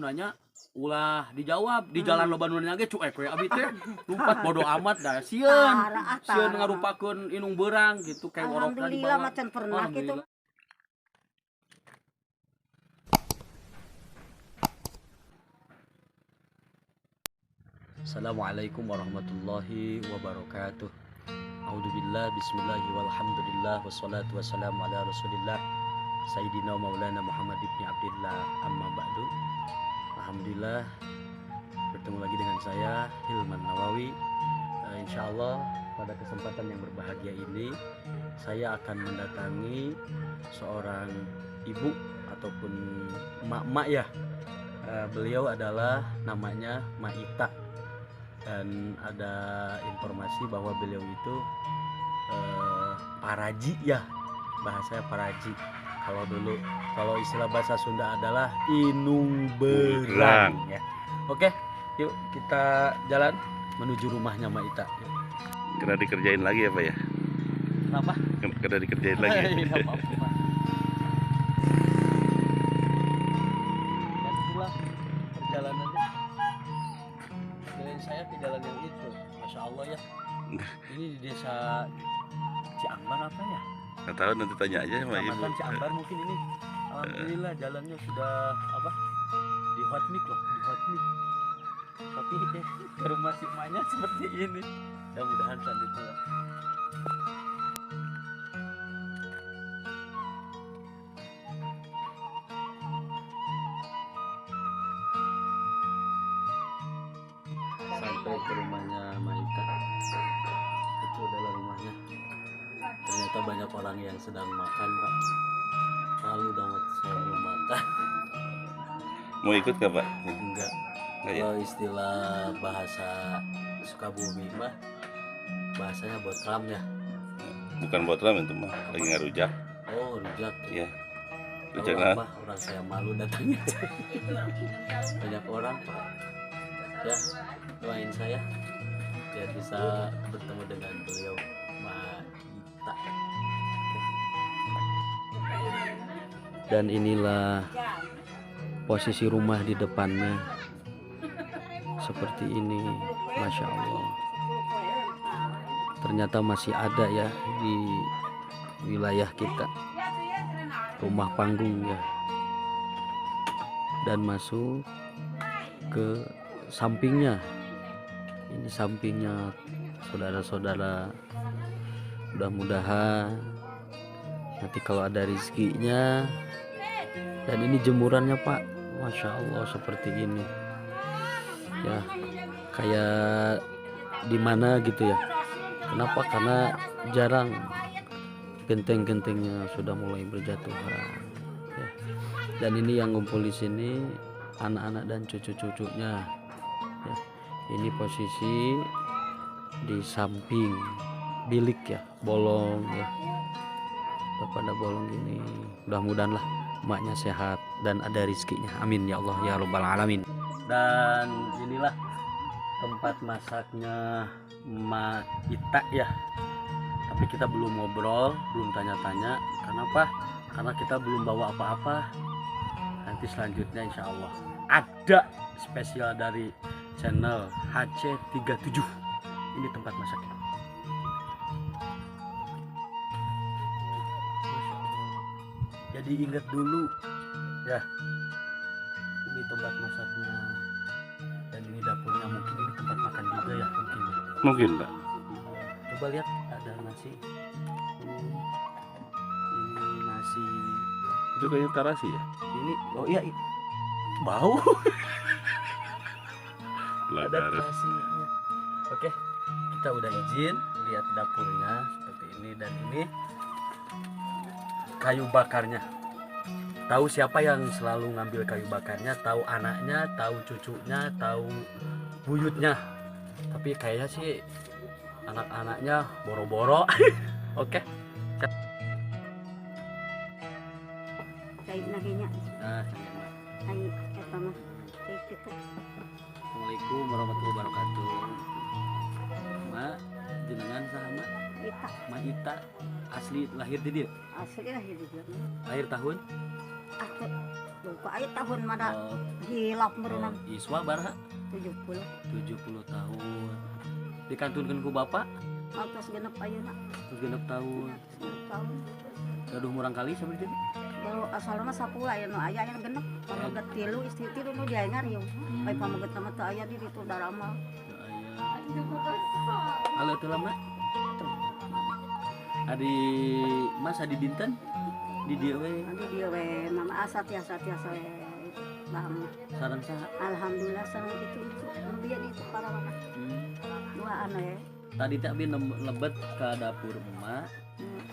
nanya ulah dijawab di jalan loba nu nanya ge cuek we abi teh lumpat bodo amat dah sieun. Sieun ngarupakeun inung beurang gitu kayak orokna dibawa. Alhamdulillah macan pernah gitu. Assalamualaikum warahmatullahi wabarakatuh. A'udzubillah, bismillahi walhamdulillah, wassalatu wassalamu ala rasulillah Sayyidina Maulana Muhammad ibni Abdillah, amma ba'du. Alhamdulillah bertemu lagi dengan saya Hilman Nawawi. Insyaallah pada kesempatan yang berbahagia ini saya akan mendatangi seorang ibu ataupun emak-emak ya. Beliau adalah namanya Maita. Dan ada informasi bahwa beliau itu paraji ya, bahasanya paraji. Kalau dulu, kalau istilah bahasa Sunda adalah inung berang ya. Oke, yuk kita jalan menuju rumahnya Maita. Yuk. Kena dikerjain lagi ya Pak ya? Kenapa? Kena dikerjain lagi. Tidak apa-apa. Dan itulah perjalanannya. Saya ke jalan yang itu, Masya Allah ya. Ini di desa Ciambar apa ya? Nggak tahu, nanti tanya aja sama ibu. Kecamatan Ciambar mungkin ini. Alhamdulillah jalannya sudah apa? Di hot mix loh, di hot mix. Tapi ke rumah si emaknya seperti ini. Mudah-mudahan selanjutnya. Sampai ke rumahnya Maita. Itu adalah rumahnya. Ternyata banyak orang yang sedang makan, Pak. Lalu banget saya belum makan. Mau ikut gak, Pak? Enggak. Enggak ya? Kalau istilah bahasa Sukabumi mah bahasanya botram ya. Bukan botram itu mah, lagi ngarujak. Oh, rujak. Iya. Rujak lah. Orang saya malu datangnya. Banyak orang, Pak. Ya, doain saya biar bisa bertemu dengan beliau Maita. Dan inilah posisi rumah di depannya seperti ini, Masya Allah. Ternyata masih ada ya di wilayah kita rumah panggung ya. Dan masuk ke sampingnya, ini sampingnya saudara-saudara. Mudah-mudahan nanti kalau ada rezekinya. Dan ini jemurannya Pak, Masya Allah seperti ini ya, kayak di mana gitu ya. Kenapa? Karena jarang genteng-gentengnya sudah mulai berjatuhan ya. Dan ini yang ngumpul di sini anak-anak dan cucu-cucunya ya. Ini posisi di samping bilik ya, bolong ya, udah pada bolong gini. Mudah-mudahan lah emaknya sehat dan ada rezekinya, amin ya Allah ya robbal alamin. Dan inilah tempat masaknya Maita ya. Tapi kita belum ngobrol, belum tanya-tanya. Kenapa? Karena kita belum bawa apa-apa. Nanti selanjutnya insya Allah ada spesial dari channel HC37. Ini tempat masaknya. Jadi ingat dulu ya, ini tempat masaknya dan ini dapurnya. Mungkin ini tempat makan juga ya, mungkin. Mungkin Pak. Coba lihat ada nasi. Ini nasi. Itu kayaknya tarasi ya? Ini, oh iya, bau. Ada terasinya. Oke, kita udah izin lihat dapurnya seperti ini. Dan ini kayu bakarnya. Tahu siapa yang selalu ngambil kayu bakarnya, tahu anaknya, tahu cucunya, tahu buyutnya. Tapi kayaknya sih anak-anaknya boro-boro. Oke. Nah, Assalamualaikum warahmatullahi wabarakatuh. Mak, jenengan saha Mak? Ita. Mak Ita asli lahir di dia? Asli lahir di dia. Lahir tahun? Aku Duka aya tahun mada Oh, hilap meureunang. oh, Iswa baraha? 70. 70 tahun. Dikantunkeun ku bapak? Atos genep ayeuna. Terus 6 tahun. Atos 6 tahun. Gaduh murangkalih seperti itu. Baru asalna mah 10 aya nu aya yang genep. Pameget tilu, istri tilu nu dia ngariung. Bae pameget mah teu aya di ditu darama. Halo teu lama. Adi Mas adi dinten di dieu we? Nanti dia we mama asa tiasa tiasa we. Bang. Sareng saha? Alhamdulillah sareng itu nu bieu itu para mana. Duaan we. Tadi teh abi lebet ke dapur emak.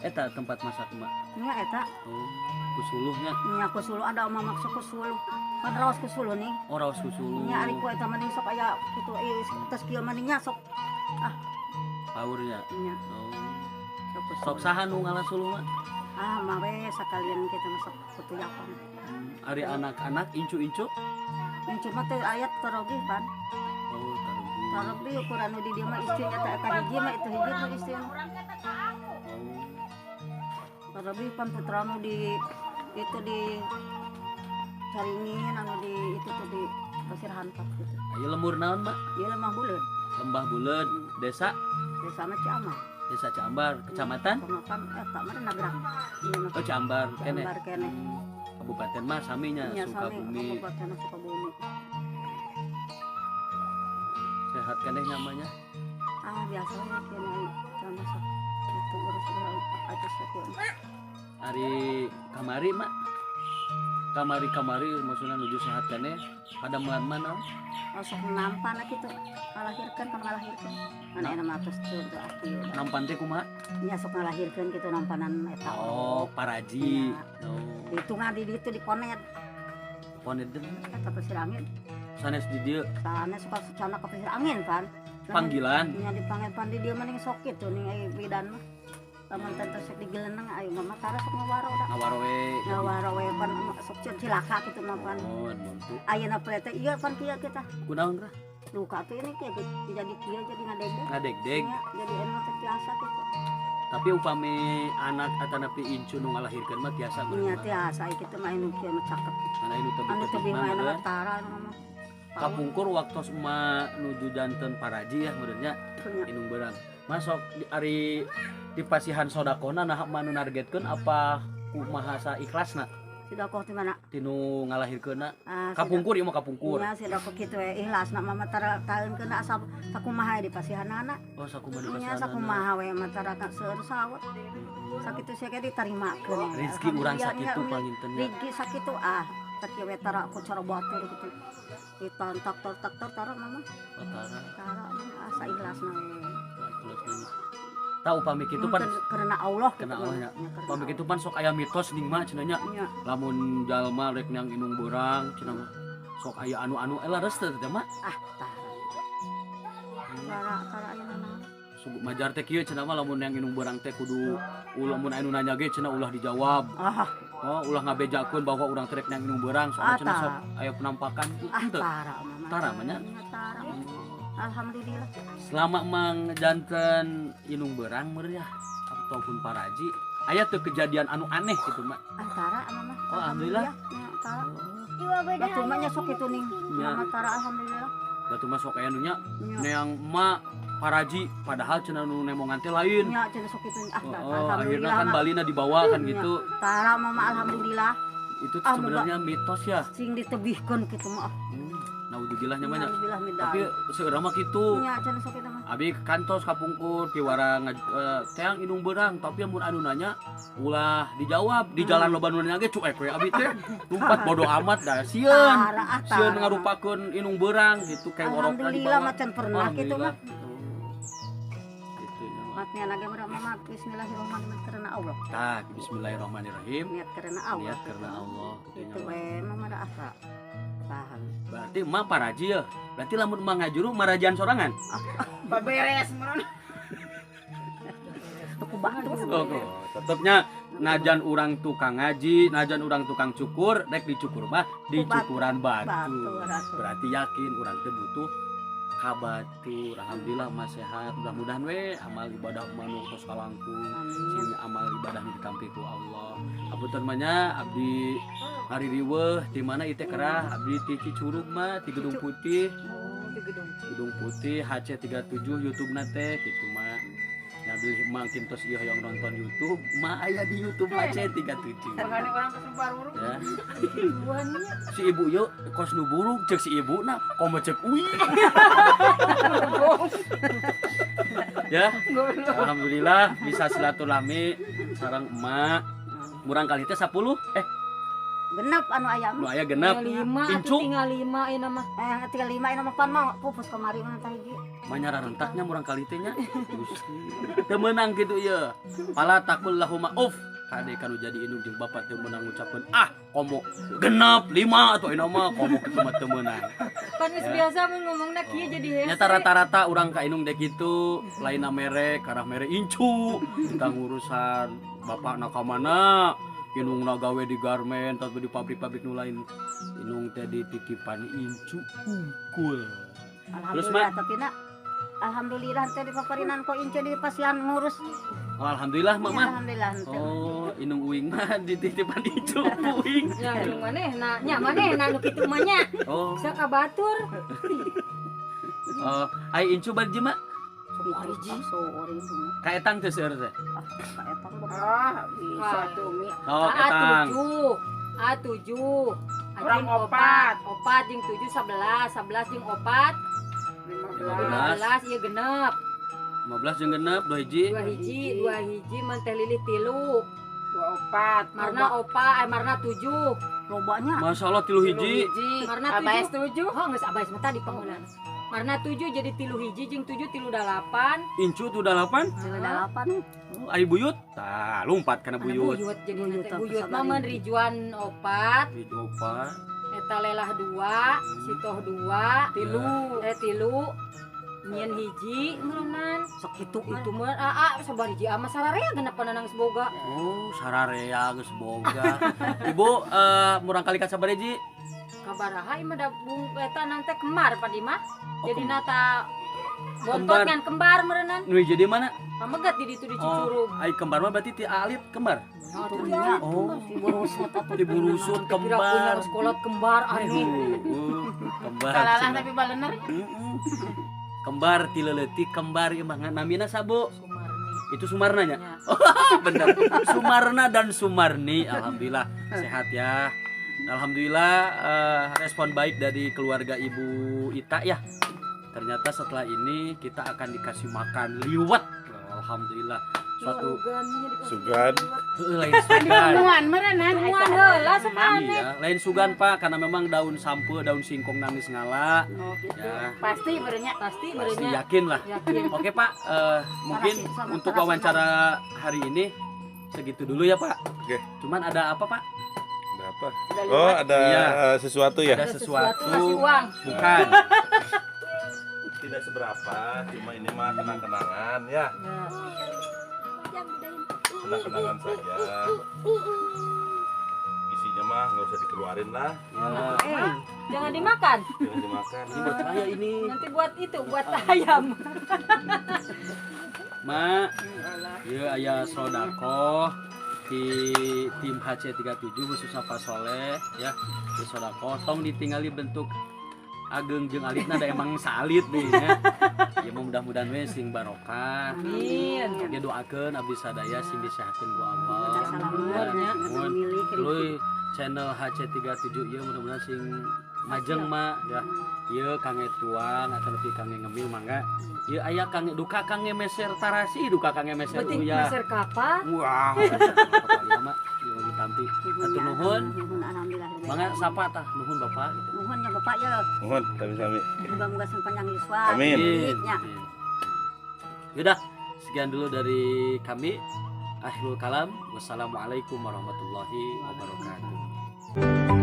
Eta tempat masak emak? Nya eta. Oh, kusuluhnya. Nya kusuluh ada mama masak kusuluh. Kan raos kusuluh nih. Oh, raos kusuluh. Nya ari ku eta mah sok aya kitu ieu tos kieu mah nya sok ah Powernya. Nya. Oh. Sok kusuluh. Sok saha nu ngalah suluh mah? Ah, mah we sakalian kita masuk kutuyapan. Ari anak-anak incu-incu? Incu mah teu aya tarogi pan. Oh, tarogi. Tarogi ukuran nu di dieu mah istri eta eta hiji mah itu hiji mah istri. Oh. Tarogi pan putra nu di itu di Caringin anu di itu tuh di Pasir Hantak gitu. Aya lembur naon, Mak? Ieu Lembah Buleud. Lembah Buleud, desa? Desa mah Ciambar. Desa Ciambar, kecamatan? Kecamatan eta mah Nagrak. Ieu mah. Oh, Ciambar keneh. Ciambar keneh. Kabupaten mah saminya. Nya sami. Sukabumi. Kabupaten Sukabumi. Sehat keneh namanya? Ah, biasa we kieu mah sok itu urus aja sok. Ari kamari, Mak? Kamari-kamari maksudnya nuju sehat keneh pada melan mana? Sok nampan gitu ngalahirkeun kan ngalahirkeun kan enak mah tos teu teu akieu. Nampan teh kumaha? Nya sok ngalahirkeun gitu nampanan eta. Oh, paraji. Nya. Oh. Itu di ditu di konet. Konet teh? Eta Pasir Angin. Sanes di dieu? Sanes suka sana ke Pasir Angin pan. Panggilan. Nya dipanggil pan di dieu mah ning sok kitu ning aya bidan mah. Lamun teh sok digeleneng ayo mama tara sok ngawaro da. Ngawaro we. Ngawaro we pan sok cilaka kitu mah pan. Oh, mampu. Ayeuna teh ieu pan kieu kita. Kunaon rah? Luka tuh ini kayak jadi kieu jadi ngadegdeg. Ngadegdeg. Ya, jadi enak teh tiasa gitu. Tapi upami anak atanapi incu nu ngalahirkeun mah tiasa Nya tiasa kitu mah anu kieu mah cakep. Karena anu tebih. Anu tebih mah anu tara anu mah. Kapungkur waktu emak nuju janten paraji ya meureunnya inung beurang. Masuk di ari di pasihan sodakona nah mah nu nargetkeun apa kumaha sa ikhlasna? Sedekah di mana? Tinu ngalahirkeunna. Ah, Kapungkur ieu mah kapungkur. Nya sedekah kitu we ikhlasna mah tara taeunkeun asa sakumaha di pasihanana. Oh, sakumaha di Nya pasihanana. Sakumaha we mah tara ka seueur sawat. Sakitu sia ge ditarimakeun. Rezeki urang sakitu panginten nya. Rezeki sakitu ah teu we tara ku cara batur gitu. Ditontok tok tok tok tara mama. Oh, tara. Tara asa ikhlasna we. Ikhlasna. Tah upami kitu pan karena Allah gitu Karena Allah nya. Nya, karena Upami kitu pan sok aya mitos ning mah cenah nya. Nya. Lamun jalma rek neang inung beurang cenah mah sok aya anu-anu leres teh teh mah. Ah, tara. Tara tara aya naon. Sugu majar teh kieu cenah mah lamun neang inung beurang teh kudu ulah mun anu nanya ge cenah ulah dijawab. Ah. Oh, ulah ngabejakeun bahwa urang teh rek neang inung beurang soalnya Ah, cenah sok tara. aya penampakan. Ah, Henteu. tara mama. Tara mah nya. Nya, tara. Alhamdulillah. Selama mang janten inung beurang meureun ya ataupun paraji aya teu kejadian anu aneh gitu mak? Ah, tara mama. Oh, alhamdulillah. Nya, tara. Batu mah nya sok itu ning. Nya. Mama tara alhamdulillah. Batu mah sok aya nu nya Nya. neang emak paraji padahal cenah nu nemongan teh lain. Nya cenah sok itu ah Oh, tara. oh, akhirnya Alhamdulillah. kan Mah. balina dibawa kan Nya. gitu. Tara mama alhamdulillah. Itu Ah, sebenarnya mitos ya. Sing ditebihkeun kitu mah. Naudzubillah nya mah nya. Alhamdulillah min Tapi seueur mah kitu. Nya cenah sok itu mah. Abi kantos kapungkur piwara teang inung beurang tapi mun anu nanya ulah dijawab di jalan loba nu nanya ge cuek we abi teh lumpat bodo amat dah sieun. Tara ah tara. Sieun ngarupakeun inung beurang gitu kayak worokna Alhamdulillah dibawa. macan pernah gitu mah. Alhamdulillah. Oh. Gitu nya mah. Matnya lagi mama bismillahirrahmanirrahim karena Allah. Tah, bismillahirrahmanirrahim. Niat karena Allah. Niat karena Allah gitu nya Itu mah. we mama dah asa. Paham. Berarti emak paraji ya. Berarti lamun emak ngajuru marajian sorangan. Beberes meureun. Tuku batu. Oh, oh. Tetepnya najan urang tukang ngaji, najan urang tukang cukur, rek dicukur mah dicukuran batu. Batu, ratu. Berarti yakin urang teh butuh Ka batur. Alhamdulillah mah sehat. Mudah-mudahan we amal ibadah mah nu tos kalangkung. Sing amal ibadah nu ditampi ku Allah. Apunten mah nya abdi hari riweuh di mana ieu teh kerah abdi ti Cicurug mah ti Gedung Putih. Oh, di Gedung. Gedung Putih HC37 YouTube na teh kitu mah. Ngambil mangkin tos ieu hoyong nonton YouTube, mah aya di YouTube HC37. Makanya orang ke Subaruruk. Ya. Si ibu yuk kos nu buruk cek si ibu na komo cek uing. Ya. Alhamdulillah bisa silaturahmi sareng emak. Murang kali teh 10 Genep anu aya nu mah. aya genep. Tinggal 5 atuh Incuk. tinggal 5 ieu mah. Tinggal 5 ieu mah pan mah pupus kamari mah tah hiji. Manyara rentaknya murang kali teh nya. Gusti. Teu meunang kitu ieu. Fala taqul lahuma uff. Kade kanu jadi indung jeung bapak teu meunang ngucapkeun ah komo genep 5 atuh ayeuna mah komo kitu mah teu meunang. Kan geus Ya. biasa mun ngomongna kieu jadi hese. Nyata rata-rata urang ka indung dek kitu, lainna mere karah mere incu tentang urusan bapakna ka mana, indungna gawe di garmen atau di pabrik-pabrik nu lain. Indung teh dititipan incu hungkul. Terus, Alhamdulillah tapi nak alhamdulillah teh dipaparinan ku incu di pasian ngurus. Oh, alhamdulillah mak Ya, mah. alhamdulillah henteu. Oh, indung uing mah dititipan incu uing. Ya nu manehna, nya manehna nu kitu mah nya. Oh, Bisa ka batur. oh, ai incu bari mah Hiji. Sore itu. ka etang teh seueur teh. Ah, ka etang bapak. Ah, bisa tuh Mi. Oh, etang. A7. A7. Orang opat. Opat jeung 7 11, 11 jeung opat 15. 15 ieu genep. 15 jeung genep 2 hiji. 2 hiji, 2 hiji mun teh lilih 3. 24. Marna opa, marna 7. Lobanya. Masya Allah 3 hiji. Marna Abais 7. 7. Oh, geus abais mah tadi pangeunan. Marna 7 jadi 3 hiji jeung 7 3 8. Incu tuh 8. Tilu dalapan. Oh, ai buyut. Tah, lompat kana buyut. Buyut jadi Buyut teh apa buyut sabar mah mun ini? Rijuan opat, Hiji opat. eta lelah 2, sitoh 2, Tilu. tilu nyieun hiji meureunnan. Sakitu Itu mah aa sabar hiji ama sararea genep pananang geus boga. Oh, sararea geus boga. Ibu murang kali ka sabar hiji? Kabaraha ieu mah da bung eta nang teh kembar pa di mah. Oh, Jadi kembar. nata bontot Kembar. ngan kembar meureunnan. Nu jadi mana? Pamegat di ditu di Cicurug. Oh, ai kembar mah berarti ti alit kembar. Nah, Tuh tuh nya. Oh. Si burusut atuh. Ti burusut kembar kembar. sekolah kembar aduh. Aduh, kembar. Salalah tapi balener. Mm-mm. Kembar ti leuletik kembar ieu mah namina sabu. Sumarni. Itu Sumarna nya? Nya. Bener. Sumarna dan Sumarni, alhamdulillah sehat ya. Alhamdulillah respon baik dari keluarga Ibu Ita ya. Ternyata setelah ini kita akan dikasih makan liwet. Alhamdulillah. Suatu Sugan. Heuh, lain sugan. Temuan meureunan. Temuan heula sok aneh. Iya, lain sugan Pak karena memang daun sampe, daun singkong nangis ngala. Oh, gitu. Ya. Pasti meureunnya. Pasti Pasti meureunnya. yakin lah. Yakin. Oke Pak, mungkin Tarasi sama untuk tarasi. wawancara hari ini segitu dulu ya Pak. Oke. Cuman ada apa Pak? Ada apa? Oh, ada Iya. sesuatu ya? Ada sesuatu. Kasih uang. Bukan. Tidak seberapa, cuma ini mah kenang-kenangan ya. Ya. Kenang-kenangan saja. Isinya mah nggak usah dikeluarin lah, Ya. Jangan dimakan. jangan dimakan. Ini buat saya ini. Nanti buat itu, buat ayam. Mak, ya ayah sodako di tim HC37 khususnya Pak Soleh ya. Di sodako tong ditinggali bentuk ageng jeung alitna da emang salit nih ya. Ya mudah-mudahan we sing barokah. Amin. Dia doakeun abdi sadaya sing disehatkeun ku Allah. Salamet Ya, nya muhun. milik. Tuluy channel HC37 ieu mudah-mudahan sing majeng mak ya. Ieu kangge tuang atau lebih kangge ngemil mangga. Ieu aya kangge duka kangge meser tarasi, duka kangge meser Penting uyah. meser kapal. Wah, kepala mak ieu ditampi. Hatur nuhun. Nuhun alhamdulillah. Mangga sapa tah nuhun Bapak gitu. Nuhun ya Bapak ya. Mohon, sami-sami. Muga-muga sing panjang yuswa. Amin. Nya. Yaudah, sekian dulu dari kami. Akhirul kalam. Wassalamualaikum warahmatullahi wabarakatuh.